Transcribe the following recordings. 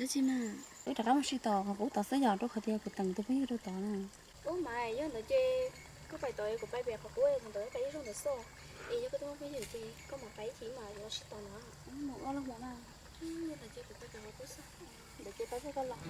Tsis mas, wb rov qab mus sib tod qhov qub tod xwb yom, rau qhov tias kuv teem tus phooj ywg rau tod na. Ub mas yog ntawd ces koj pais tod, kuv pais pem qhov qub, mus tod pais ib zaug ntawd xwb. Es yog koj twb muaj phooj ywg ces koj mam pais ib chim mas yuav los sib tod no. Mus ua los mus na. Yog ntawd ces kuv pais pem qhov qub xwb. Ntawd ces pab koj los.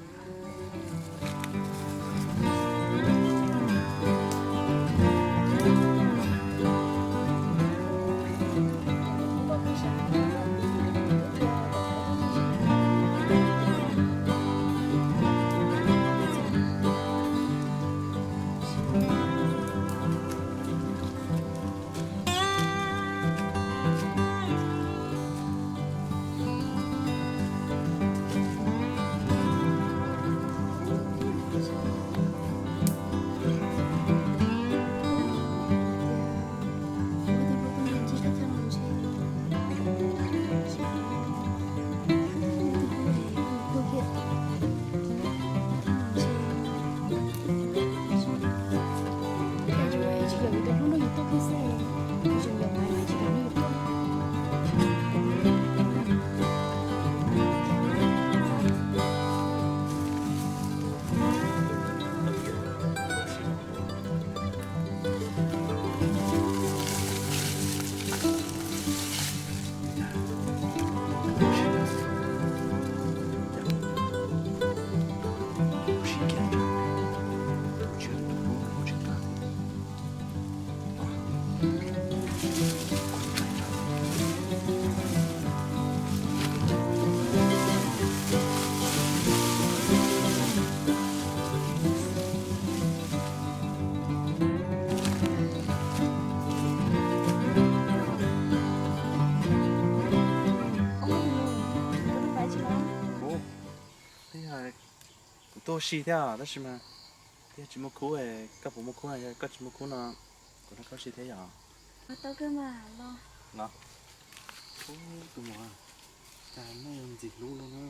Kuv tuaj ua si thiab tab sis mas twb yog tsis muaj khub, koj puas muaj khub? Yog koj tsis muaj khub no kuv nrog koj ua si thiab yom. Tau kawg mas los. Los. Ub, tus muam, cas nej ntxim hlub no na,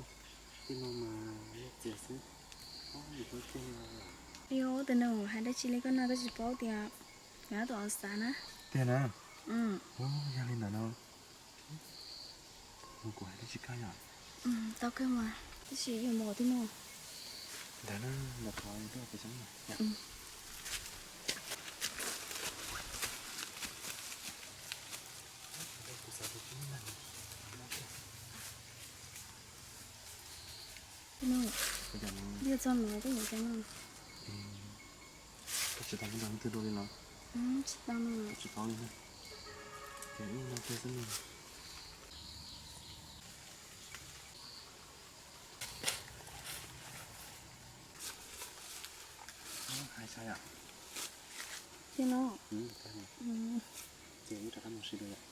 tej no mas yog txias xwb, ntxim hlub tiag li. Yog tus nus hais dab tsi li koj no koj tsis paub tias nyob tom xav na. Tiag na. Ub, yog li ntawd no mus kuv hais dab tsi koj yom. Tau kawg mas, tab sis yog mus qhov twg mus? Ntawd na, ntawd qhov yog lub pes xeeb na. Kuv xav tias tsis muaj neeg. Yog txog no tej yam cov no. Koj tsis tau muaj nrog leej twg dua li no? Tsis tau no. Koj tsis paub li na. Ces ib no kiag xwb no. Hais txog yom. Ces no. Ces wb rov qab mus sib dua yom.